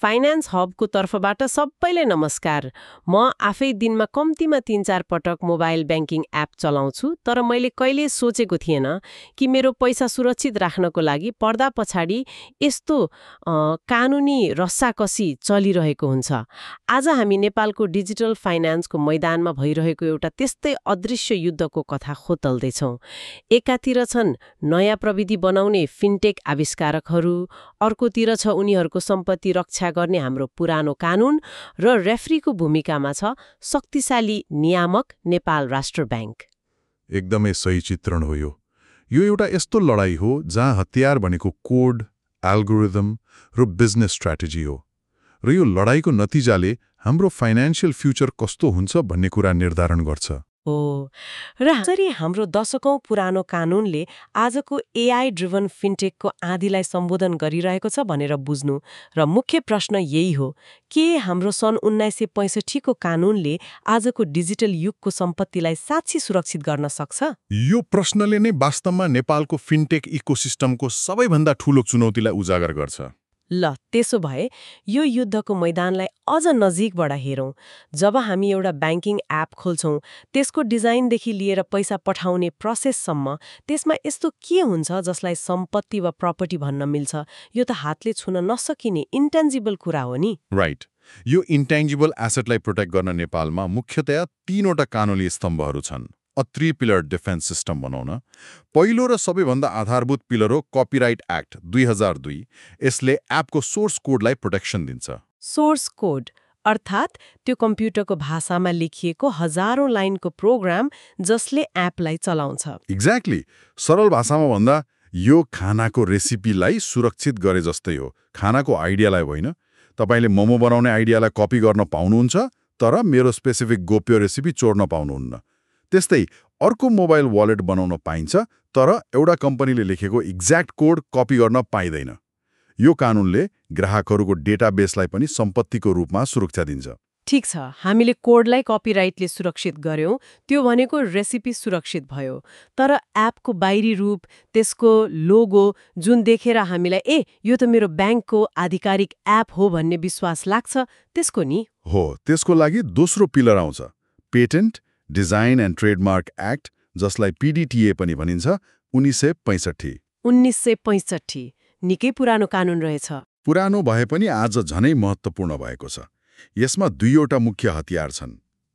Finance हबको तर्फबाट सबैलाई नमस्कार। म आफै दिनमा कम्तीमा 3-4 पटक मोबाइल ब्याङ्किङ एप चलाउँछु, तर मैले कहिले सोचेको थिएन कि मेरो पैसा सुरक्षित राख्नको लागि पर्दा पछाडि यस्तो कानुनी रस्साकसी चलिरहेको हुन्छ। आज हामी नेपालको डिजिटल फाइनान्सको मैदानमा भइरहेको एउटा त्यस्तै अदृश्य युद्धको कथा खोतल्दैछौँ। एकातिर छन् नयाँ प्रविधि बनाउने फिनटेक आविष्कारकहरू, अर्कोतिर छ उनीहरूको सम्पत्ति रक्षा गर्ने हाम्रो पुरानो कानुन र रेफ्रीको भूमिकामा छ शक्तिशाली नियामक नेपाल राष्ट्र ब्याङ्क। एकदमै सही चित्रण हो यो एउटा यस्तो लडाई हो जहाँ हतियार भनेको कोड, एल्गोरिदम र बिजनेस स्ट्र्याटेजी हो र यो लडाईको नतिजाले हाम्रो फाइनान्शियल फ्युचर कस्तो हुन्छ भन्ने कुरा निर्धारण गर्छ। र यसरी हाम्रो दशकौं पुरानो कानूनले आजको एआई ड्रिभन फिनटेकको आँधीलाई सम्बोधन गरिरहेको छ भनेर बुझ्नु र मुख्य प्रश्न यही हो, के हाम्रो सन् 1965 को कानूनले आजको डिजिटल युगको सम्पत्तिलाई साँच्चै सुरक्षित गर्न सक्छ? यो प्रश्नले नै वास्तवमा नेपालको फिनटेक इकोसिस्टमको सबैभन्दा ठूलो चुनौतीलाई उजागर गर्छ। ल त्यसो भए यो युद्धको मैदानलाई अझ नजिकबाट हेरौँ। जब हामी एउटा ब्याङ्किङ एप खोल्छौँ, त्यसको डिजाइनदेखि लिएर पैसा पठाउने प्रोसेससम्म, त्यसमा यस्तो के हुन्छ जसलाई सम्पत्ति वा प्रपर्टी भन्न मिल्छ? यो त हातले छुन नसकिने इन्टेन्जिबल कुरा हो नि। राइट। यो इन्टेन्जिबल एसेटलाई प्रोटेक्ट गर्न नेपालमा मुख्यतया 3वटा कानुनी स्तम्भहरू छन्। अ 3-पिलर डिफेन्स सिस्टम बनाउन पहिलो र सबैभन्दा आधारभूत पिलर हो कपिराइट एक्ट 2002। यसले एपको सोर्स कोडलाई प्रोटेक्सन दिन्छ। सोर्स कोड अर्थात् त्यो कम्प्युटरको भाषामा लेखिएको हजारौं लाइनको प्रोग्राम जसले एपलाई चलाउँछ। एक्ज्याक्टली। सरल भाषामा भन्दा यो खानाको रेसिपीलाई सुरक्षित गरे जस्तै हो। खानाको आइडियालाई होइन। तपाईले मोमो बनाउने आइडियालाई कपी गर्न पाउनुहुन्छ, तर मेरो स्पेसिफिक गोप्य रेसिपी चोर्न पाउनुहुन्न। त्यस्तै अर्को मोबाइल वालेट बनाउन पाइन्छ, तर एउटा कम्पनीले लेखेको एक्ज्याक्ट कोड कपी गर्न पाइँदैन। यो कानुनले ग्राहकहरूको डेटाबेसलाई पनि सम्पत्तिको रूपमा सुरक्षा दिन्छ। ठीक छ, हामीले कोडलाई कपिराइटले सुरक्षित गर्यौं, त्यो भनेको रेसिपी सुरक्षित भयो। तर एपको बाहिरी रूप, त्यसको लोगो जुन देखेर हामीलाई यो त मेरो ब्याङ्कको आधिकारिक एप हो भन्ने विश्वास लाग्छ, त्यसको नि हो। त्यसको लागि दोस्रो पिलर आउँछ, patent, design and trademark act, जसलाई पीडीटीए पनि भनिन्छ, 1965। 1965 निकै पुरानो कानुन रहेछ। पुरानो भए पनि आज झनै महत्त्वपूर्ण भएको छ। यसमा 2वटा मुख्य हतियार छन्।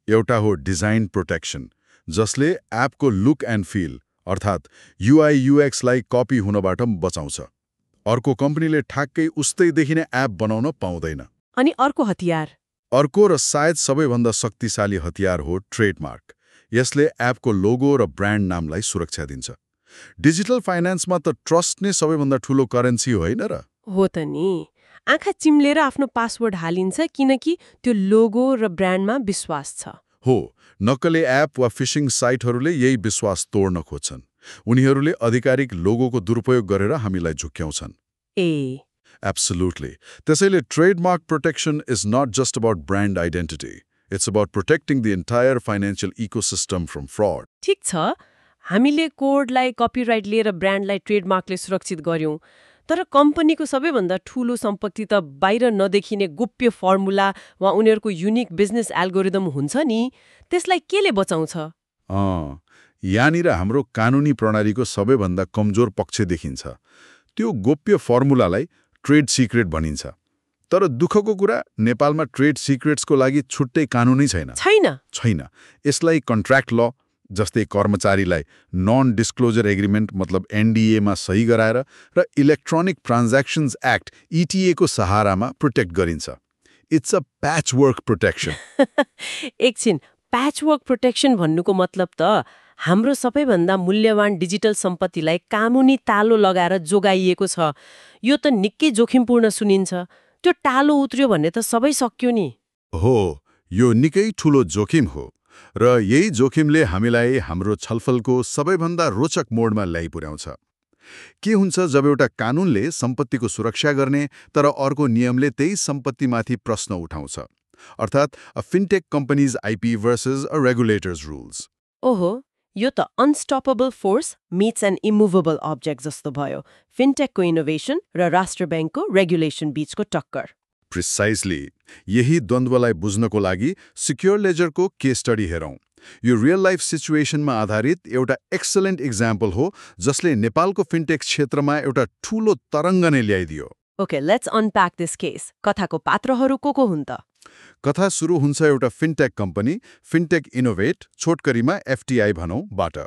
एउटा हो डिजाइन प्रोटेक्सन, जसले एपको लुक एन्ड फिल अर्थात् युआई युएक्सलाई कपी हुनबाट बचाउँछ। अर्को कम्पनीले ठ्याक्कै उस्तै देखिने एप बनाउन पाउँदैन। अनि अर्को हतियार? अर्को र सायद सबैभन्दा शक्तिशाली हतियार हो ट्रेडमार्क। यसले एपको लोगो र ब्रान्ड नामलाई सुरक्षा दिन्छ। डिजिटल फाइनान्समा त ट्रस्ट नै सबैभन्दा ठूलो करेन्सी होइन र? हो त नि। आँखा चिम्लेर आफ्नो पासवर्ड हालिन्छ किनकि त्यो लोगो र ब्रान्डमा विश्वास छ। हो। नक्कले एप वा फिशिङ साइटहरूले यही विश्वास तोड्न खोज्छन्। उनीहरूले आधिकारिक लोगोको दुरुपयोग गरेर हामीलाई झुक्क्याउँछन्। Absolutely. त्यसैले trademark protection is not just about brand identity. It's about protecting the entire financial ecosystem from fraud. ठीक छ, हामीले कोडलाई कपिराइट लिएर ब्रान्डलाई ट्रेडमार्कले सुरक्षित गर्यौं, तर कम्पनीको सबैभन्दा ठूलो सम्पत्ति त बाहिर नदेखिने गोप्य फर्मुला वा उनीहरूको युनिक बिजनेस एल्गोरिदम हुन्छ नि, त्यसलाई केले बचाउँछ? यहाँनिर हाम्रो कानुनी प्रणालीको सबैभन्दा कमजोर पक्ष देखिन्छ। त्यो गोप्य फर्मुलालाई ट्रेड सिक्रेट भनिन्छ। तर दुःखको कुरा, नेपालमा ट्रेड सिक्रेट्सको लागि छुट्टै कानुनै छैन। यसलाई कन्ट्र्याक्ट ल, जस्तै कर्मचारीलाई नन डिस्क्लोजर एग्रिमेन्ट मतलब एनडीएमा सही गराएर र इलेक्ट्रोनिक ट्रान्ज्याक्सन्स एक्ट ईटीए को सहारामा प्रोटेक्ट गरिन्छ। It's a patchwork protection. एकछिन, प्याचवर्क प्रोटेक्सन भन्नुको मतलब त हाम्रो सबैभन्दा मूल्यवान डिजिटल सम्पत्तिलाई कानुनी तालो लगाएर जोगाइएको छ। यो त निकै जोखिमपूर्ण सुनिन्छ। त्यो टालो उत्र्यो भन्ने त सबै सक्यो नि। हो, यो निकै ठूलो जोखिम हो र यही जोखिमले हामीलाई हाम्रो छलफलको सबैभन्दा रोचक मोडमा ल्याइ पुर्याउँछ। के हुन्छ जब एउटा कानुनले सम्पत्तिको सुरक्षा गर्ने तर अर्को नियमले त्यही सम्पत्तिमाथि प्रश्न उठाउँछ, अर्थात् a fintech company's IP versus a regulator's rules. ओहो, यो त unstoppable force meets an immovable object जस्तो भयो। फिनटेकको इनोभेसन र राष्ट्र ब्याङ्कको रेगुलेसन बीचको टक्कर। प्रिसाइजली यही द्वन्द्वलाई बुझ्नको लागि सिक्योर लेजरको केस स्टडी हेरौँ। यो रियल लाइफ सिचुएसनमा आधारित एउटा एक्सलेन्ट इक्जाम्पल हो जसले नेपालको फिनटेक क्षेत्रमा एउटा ठूलो तरङ्ग नै ल्याइदियो। Okay, let's unpack this case. कथाको पात्रहरू को हुन् त? कथा सुरु हुन्छ एउटा फिनटेक कम्पनी, फिनटेक इनोभेट, छोटकरीमा FTI भनौँ, बाट,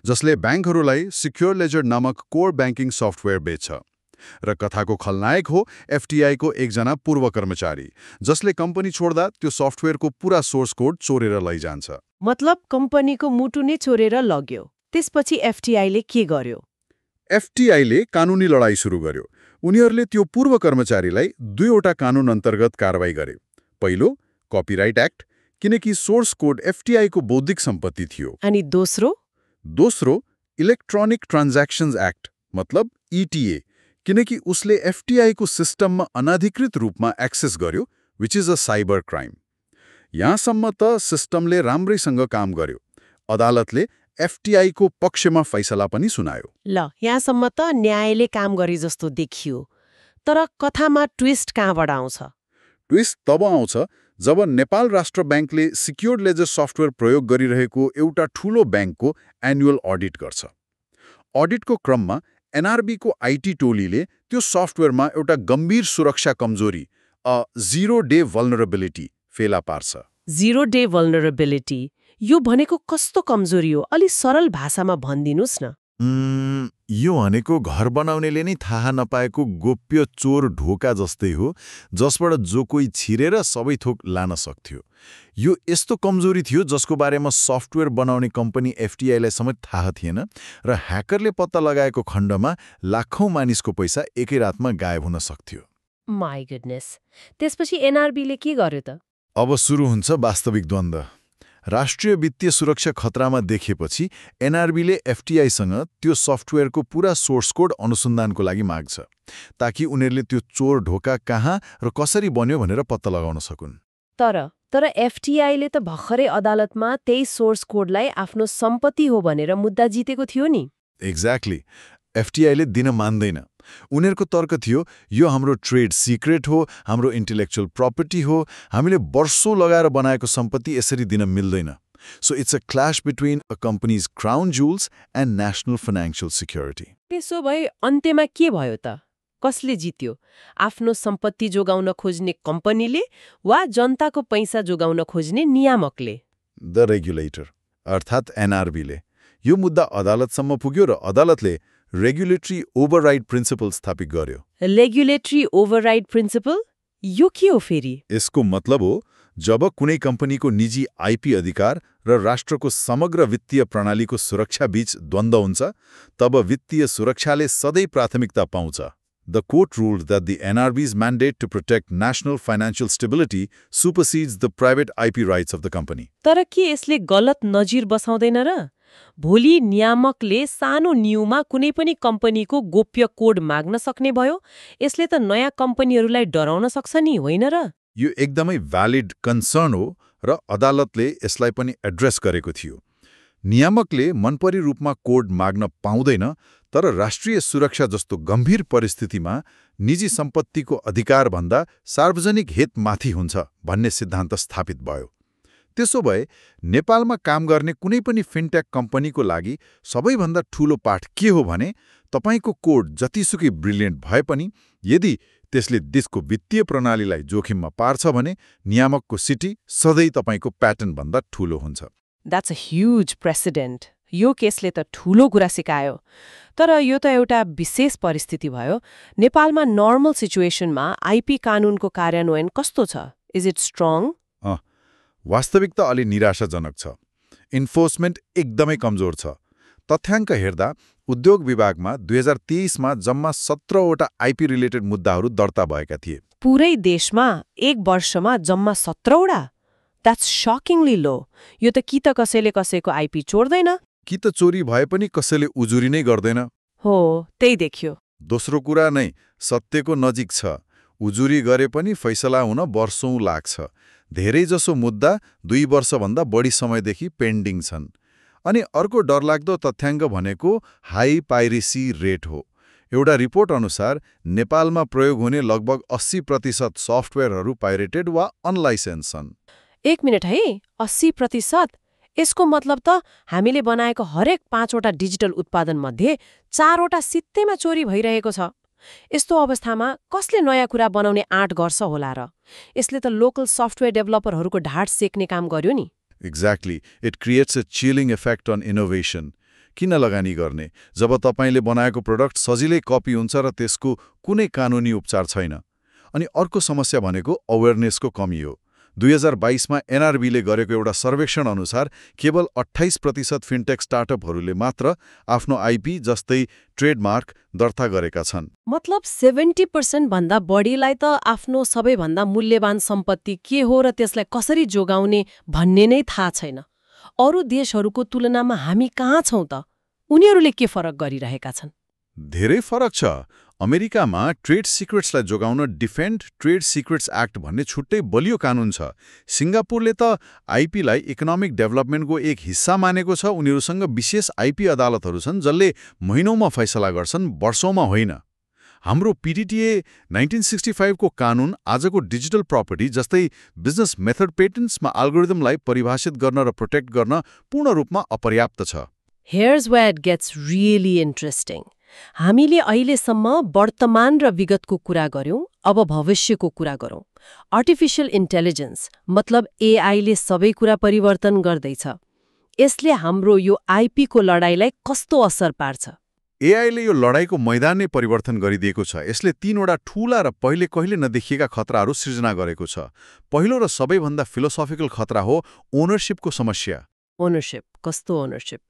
जसले ब्याङ्कहरूलाई सिक्योर लेजर नामक कोर ब्याङ्किङ सफ्टवेयर बेच्छ। र कथाको खलनायक हो FTI को एकजना पूर्व कर्मचारी, जसले कम्पनी छोड्दा त्यो सफ्टवेयरको पुरा सोर्स कोड चोरेर लैजान्छ। मतलब कम्पनीको मुटु नै चोरेर लग्यो। त्यसपछि FTI ले के गर्यो? FTI ले कानुनी लडाई सुरु गर्यो। उनीहरूले त्यो पूर्व कर्मचारीलाई 2वटा कानुन अन्तर्गत कारवाही गरे। पहिलो, कपिराइट एक्ट, किनकि सोर्स कोड FTI को बौद्धिक सम्पत्ति थियो। अनि दोस्रो, इलेक्ट्रोनिक ट्रान्ज्याक्सन्स एक्ट, मतलब ETA, किनकि उसले FTI को सिस्टममा अनाधिकृत रूपमा एक्सेस गर्यो, which is a cyber crime. यहाँसम्म त सिस्टमले राम्रैसँग काम गर्यो। अदालतले FTI को पक्षमा फैसला पनि सुनायो। ल, यहाँसम्म त न्यायले काम गरे जस्तो देखियो। तर कथामा ट्विस्ट कहाँबाट आउँछ? ट्विस्ट तब आउँछ जब नेपाल राष्ट्र ब्याङ्कले सिक्योर लेजर सफ्टवेयर प्रयोग गरिरहेको एउटा ठूलो ब्याङ्कको एनुअल अडिट गर्छ। अडिटको क्रममा NRB को IT टोलीले त्यो सफ्टवेयरमा एउटा गम्भीर सुरक्षा कमजोरी, अ 0 डे भल्नरेबिलिटी, फेला पार्छ। 0 डे भल्नरेबिलिटी, यो भनेको कस्तो कमजोरी हो? अलि सरल भाषामा भनिदिनुस् न। यो भनेको घर बनाउनेले नै थाहा नपाएको गोप्य चोर ढोका जस्तै हो, जसबाट जो कोही छिरेर सबै थोक लान सक्थ्यो। यो यस्तो कमजोरी थियो जसको बारेमा सफ्टवेयर बनाउने कम्पनी FTI लाई समेत थाहा थिएन, र ह्याकरले पत्ता लगाएको खण्डमा लाखौं मानिसको पैसा एकै रातमा गायब हुन सक्थ्यो। My goodness. त्यसपछि NRB ले के गर्यो त? अब सुरु हुन्छ वास्तविक द्वन्द्व। राष्ट्रिय वित्तीय सुरक्षा खतरामा देखेपछि NRB ले FTI सँग त्यो सफ्टवेयरको पुरा सोर्स कोड अनुसन्धानको लागि माग्छ, ताकि उनीहरूले त्यो चोर ढोका कहाँ र कसरी बन्यो भनेर पत्ता लगाउन सकुन्। तर FTI ले त भर्खरै अदालतमा त्यही सोर्स कोडलाई आफ्नो सम्पत्ति हो भनेर मुद्दा जितेको थियो नि। एक्ज्याक्टली। FTI ले दिन मान्दैन। उनीहरूको तर्क थियो, यो हाम्रो ट्रेड सिक्रेट हो, हाम्रो इन्टेलेक्चुअल प्रपर्टी हो, हामीले वर्षौं लगाएर बनाएको सम्पत्ति यसरी दिन मिल्दैन। So it's a clash between a company's crown jewels and national financial security. त्यसो भए अन्त्यमा के भयो त? कसले जित्यो? आफ्नो सम्पत्ति जोगाउन खोज्ने कम्पनीले वा जनताको पैसा जोगाउन खोज्ने नियामकले? द रेगुलेटर, अर्थात् NRB ले। यो मुद्दा अदालतसम्म पुग्यो र अदालतले रेगुलेटरी ओभरराइड प्रिन्सिपल स्थापित गर्यो। Regulatory override principle? यो के हो फेरि? यसको मतलब हो, जब कुनै कम्पनीको निजी IP अधिकार र राष्ट्रको समग्र वित्तीय प्रणालीको सुरक्षा बीच द्वन्द्व हुन्छ, तब वित्तीय सुरक्षाले सधैँ प्राथमिकता पाउँछ। The court ruled that the NRB's mandate to protect national financial stability supersedes the private IP rights of the company. तर के यसले गलत नजिर बसाउँदैन र? भोलि नियामकले सानो न्यूमा कुनै पनि कम्पनीको गोप्य कोड माग्न सक्ने भयो। यसले त नयाँ कम्पनीहरूलाई डराउन सक्छ नि, होइन र? यो एकदमै भ्यालिड कन्सर्न हो र अदालतले यसलाई पनि एड्रेस गरेको थियो। नियामकले मनपरी रूपमा कोड माग्न पाउँदैन, तर राष्ट्रिय सुरक्षा जस्तो गम्भीर परिस्थितिमा निजी सम्पत्तिको अधिकारभन्दा सार्वजनिक हित माथि हुन्छ भन्ने सिद्धान्त स्थापित भयो। त्यसो भए नेपालमा काम गर्ने कुनै पनि फिनटेक कम्पनीको लागि सबैभन्दा ठूलो पाठ के हो भने, तपाईको कोड जतिसुकै ब्रिलियन्ट भए पनि यदि त्यसले देशको वित्तीय प्रणालीलाई जोखिममा पार्छ भने नियामकको सिटी सधैँ तपाईको प्याटर्नभन्दा ठूलो हुन्छ। That's a huge president. यो केसले त ठूलो कुरा सिकायो। तर यो त एउटा विशेष परिस्थिति भयो। नेपालमा नर्मल सिचुएसनमा IP कानुनको कार्यान्वयन कस्तो छ? Is it strong? वास्तविकता अलि निराशाजनक छ। इन्फोर्समेन्ट एकदमै कमजोर छ। तथ्याङ्क हेर्दा उद्योग विभागमा 2023मा जम्मा 17वटा IP रिलेटेड मुद्दाहरू दर्ता भएका थिए। पुरै देशमा एक वर्षमा जम्मा 17वटा? द्याट्स शकिङली लो। यो त कि त कसैले कसैको IP चोर्दैन, कि त चोरी भए पनि कसैले उजुरी नै गर्दैन। हो, त्यही देखियो। दोस्रो कुरा नै सत्यको नजिक छ। उजुरी गरे पनि फैसला हुन वर्षौं लाग्छ। धेरैजसो मुद्दा 2 वर्षभन्दा बढी समयदेखि पेन्डिङ छन्। अनि अर्को डरलाग्दो तथ्याङ्क भनेको हाई पाइरेसी रेट हो। एउटा रिपोर्ट अनुसार नेपालमा प्रयोग हुने लगभग 80% सफ्टवेयरहरू पाइरेटेड वा अनलाइसेन्स छन्। 1 मिनट है, 80%? यसको मतलब त हामीले बनाएको हरेक 5वटा डिजिटल उत्पादनमध्ये 4वटा सित्तैमा चोरी भइरहेको छ। यस्तो अवस्थामा कसले नयाँ कुरा बनाउने आँट गर्छ होला र? यसले त लोकल सफ्टवेयर डेभलपरहरूको ढाड सेक्ने काम गर्यो नि। Exactly, it creates a chilling effect on innovation. किन लगानी गर्ने जब तपाईँले बनाएको प्रोडक्ट सजिलै कपी हुन्छ र त्यसको कुनै कानुनी उपचार छैन? अनि अर्को समस्या भनेको अवेरनेसको कमी हो। 2022मा एनआरबीले गरेको एउटा सर्वेक्षण अनुसार केवल 28% फिनटेक स्टार्टअपहरूले मात्र आफ्नो आइपी जस्तै ट्रेडमार्क दर्ता गरेका छन्। मतलब 70% भन्दा बढीलाई त आफ्नो सबैभन्दा मूल्यवान सम्पत्ति के हो र त्यसलाई कसरी जोगाउने भन्ने नै थाहा छैन। अरू देशहरूको तुलनामा हामी कहाँ छौँ त? उनीहरूले के फरक गरिरहेका छन्? धेरै फरक छ। अमेरिकामा ट्रेड सिक्रेट्सलाई जोगाउन डिफेन्ड ट्रेड सिक्रेट्स एक्ट भन्ने छुट्टै बलियो कानुन छ। सिङ्गापुरले त आइपीलाई इकोनोमिक डेभलपमेन्टको एक हिस्सा मानेको छ। उनीहरूसँग विशेष आइपी अदालतहरू छन् जसले महिनौमा फैसला गर्छन्, वर्षौंमा होइन। हाम्रो पीटीटीए 1965 को कानुन आजको डिजिटल प्रपर्टी जस्तै बिजनेस मेथड पेटेन्ट्समा एल्गोरिदमलाई परिभाषित गर्न र प्रोटेक्ट गर्न पूर्ण रूपमा अपर्याप्त छ। Here's where it gets really interesting. हामीले अहिलेसम्म वर्तमान र विगतको कुरा गर्यौं, अब भविष्यको कुरा गरौं। आर्टिफिशियल इन्टेलिजेन्स मतलब एआईले सबै कुरा परिवर्तन गर्दैछ। यसले हाम्रो यो आइपी को लडाईँलाई कस्तो असर पार्छ? एआईले यो लडाईँको मैदान नै परिवर्तन गरिदिएको छ। यसले 3वटा ठूला र पहिले कहिले नदेखिएका खतराहरू सृजना गरेको छ। पहिलो र सबैभन्दा फिलोसोफिकल खतरा हो ओनरशिपको समस्या। ओनरशिप? कस्तो ओनरशिप?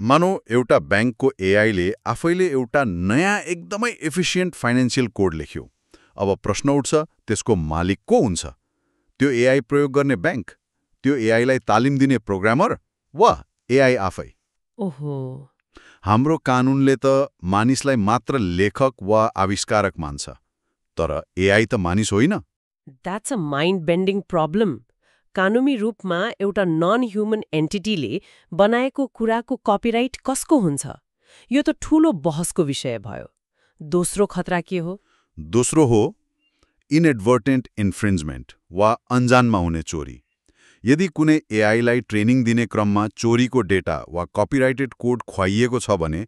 मानौ एउटा ब्याङ्कको एआईले आफैले एउटा नयाँ एकदमै एफिसियन्ट फाइनेन्सियल कोड लेख्यो। अब प्रश्न उठ्छ, त्यसको मालिक को हुन्छ? त्यो एआई प्रयोग गर्ने ब्याङ्क, त्यो एआईलाई तालिम दिने प्रोग्रामर, वा एआई आफै? ओहो, हाम्रो कानुनले त मानिसलाई मात्र लेखक वा आविष्कारक मान्छ, तर एआई त मानिस होइन। That's a mind bending problem. कानुनी रूपमा एउटा नन ह्युमन एन्टिटीले बनाएको कुराको कपिराइट कसको हुन्छ? यो त ठूलो बहसको विषय भयो। दोस्रो खतरा के हो? दोस्रो हो इनएडभर्टेन्ट इन्फ्रिन्जमेन्ट वा अन्जानमा हुने चोरी। यदि कुनै एआईलाई ट्रेनिङ दिने क्रममा चोरीको डेटा वा कपिराइटेड कोड खुवाइएको छ भने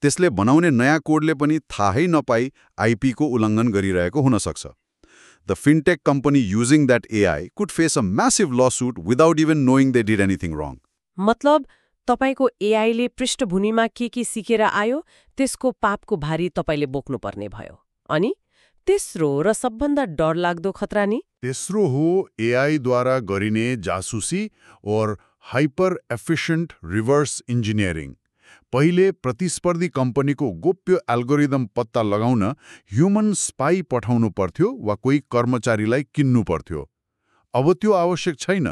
त्यसले बनाउने नयाँ कोडले पनि थाहै नपाई आइपीको उल्लङ्घन गरिरहेको हुन सक्छ। The fintech company using that AI could face a massive lawsuit without even knowing they did anything wrong. मतलब तपाईको एआईले पृष्ठभूमिमा के सिकेर आयो, त्यसको पापको भारी तपाईले बोक्नुपर्ने भयो। अनि तेस्रो र सबभन्दा डरलाग्दो खतरा नि? तेस्रो हो एआईद्वारा गरिने जासुसी और हाइपर एफिसिएन्ट रिभर्स इन्जिनियरिङ। पहिले प्रतिस्पर्धी कम्पनीको गोप्य एल्गोरिदम पत्ता लगाउन ह्युमन स्पाई पठाउनु पर्थ्यो वा कोही कर्मचारीलाई किन्नु पर्थ्यो। अब त्यो आवश्यक छैन।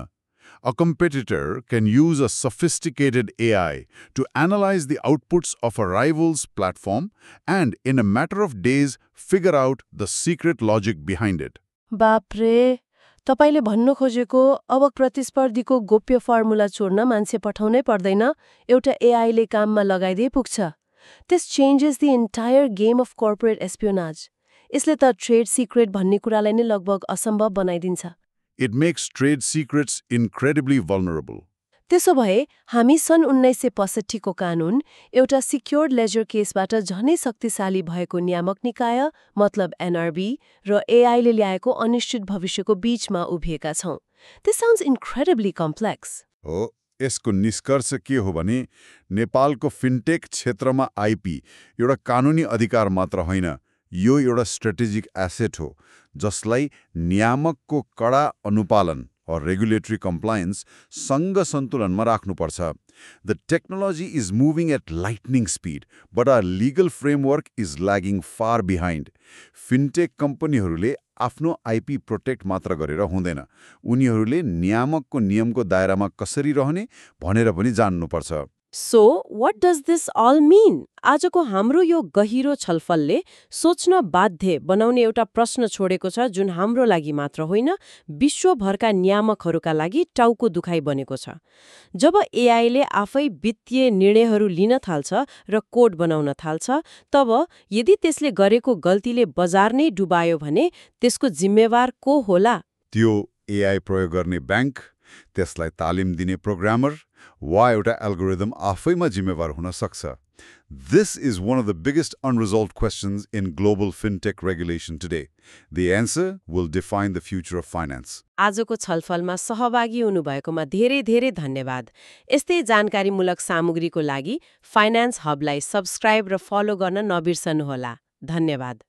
A competitor can use a sophisticated AI to analyze the outputs of a rival's platform and, in a matter of days, figure out the secret logic behind it. बाप्रे, तपाईले भन्नु खोजेको अब प्रतिस्पर्धीको गोप्य फर्मुला चोर्न मान्छे पठाउनै पर्दैन, एउटा एआईले काममा लगाइदिए पुग्छ। This changes the entire game of corporate espionage. यसले त ट्रेड सिक्रेट भन्ने कुरालाई नै लगभग असम्भव बनाइदिन्छ। It makes trade secrets incredibly vulnerable. त्यसो भए हामी सन् 1965 को कानून एउटा सिक्योर्ड लेजर केसबाट झनै शक्तिशाली भएको नियामक निकाय मतलब एनआरबी र एआईले ल्याएको अनिश्चित भविष्यको बीचमा उभिएका छौं। This sounds incredibly complex. हो, यसको निष्कर्ष के हो भने नेपालको फिनटेक क्षेत्रमा आइपी एउटा कानुनी अधिकार मात्र होइन, यो एउटा स्ट्रेटेजिक एसेट हो जसलाई नियामकको कडा अनुपालन or regulatory compliance सँग सन्तुलनमा राख्नुपर्छ। The technology is moving at lightning speed, but our legal framework is lagging far behind. Fintech कम्पनीहरूले आफ्नो आइपी प्रोटेक्ट मात्र गरेर हुँदैन, उनीहरूले नियामकको नियमको दायरामा कसरी रहने भनेर पनि जान्नुपर्छ। So what does this all mean? आजको हाम्रो यो गहिरो छलफलले सोच्न बाध्य बनाउने एउटा प्रश्न छोडेको छ जुन हाम्रो लागि मात्र होइन, विश्वभरका नियामकहरूका लागि टाउको दुखाइ बनेको छ। जब एआईले आफै वित्तीय निर्णयहरू लिन थाल्छ र कोड बनाउन थाल्छ, तब यदि त्यसले गरेको गल्तीले बजार नै डुबायो भने त्यसको जिम्मेवार को होला? त्यो एआई प्रयोग गर्ने ब्याङ्क, त्यसलाई तालिम दिने प्रोग्रामर वा एउटा एल्गोरिदम आफैमा जिम्मेवार हुन सक्छ? This is one of the biggest unresolved questions in global fintech regulation today. The answer will define the future of finance. आजको छलफलमा सहभागी हुनुभएकोमा धेरै धेरै धन्यवाद। यस्तै जानकारीमूलक सामग्रीको लागि फाइनान्स हबलाई सब्स्क्राइब र फलो गर्न नबिर्सनुहोला। धन्यवाद।